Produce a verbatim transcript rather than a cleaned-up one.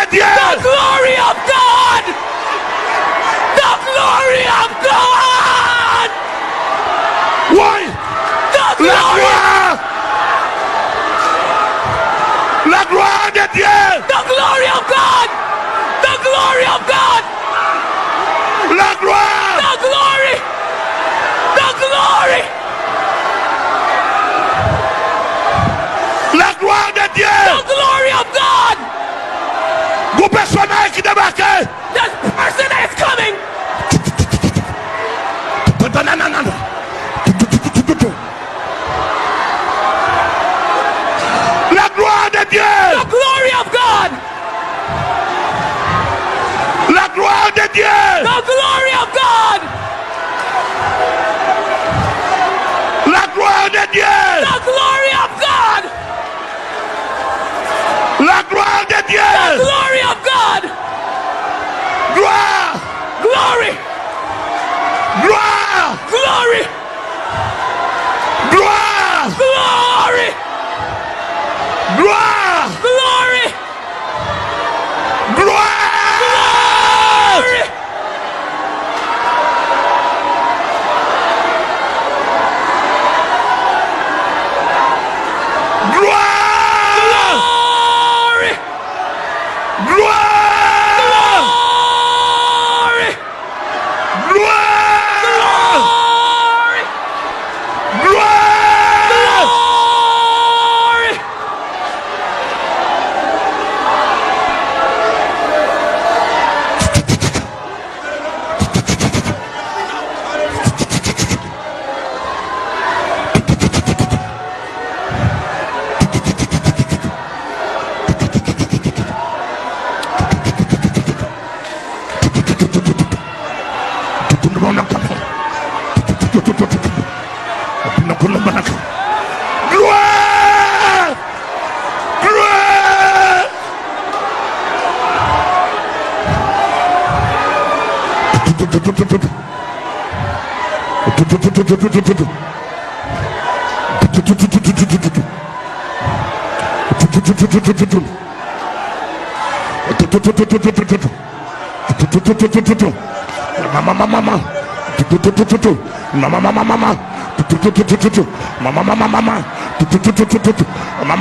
Dieu! The glory of God! The glory of God! Woy! The glory! La gloire de Dieu! The glory of God! The glory of God! La gloire! The glory! The glory! La gloire de Dieu! The glory of God! Gon pèsonaj ki debake! This person is coming! La gloire de Dieu! The glory of God! La gloire de Dieu! The glory of God! La gloire de Dieu! The glory of God! La gloire de Dieu! The glory of God! Gloire! Glory! Gloire! Glory! Gloire! Glory! Gloire! Glory! Gloire! Glory! Gloire! Glory! Gloire! Glory! Gloire! Glory! Gloire! Glory! Gloire! Gloire! Mama, mama, mama. Mama, mama, mama. Mama, mama, mama.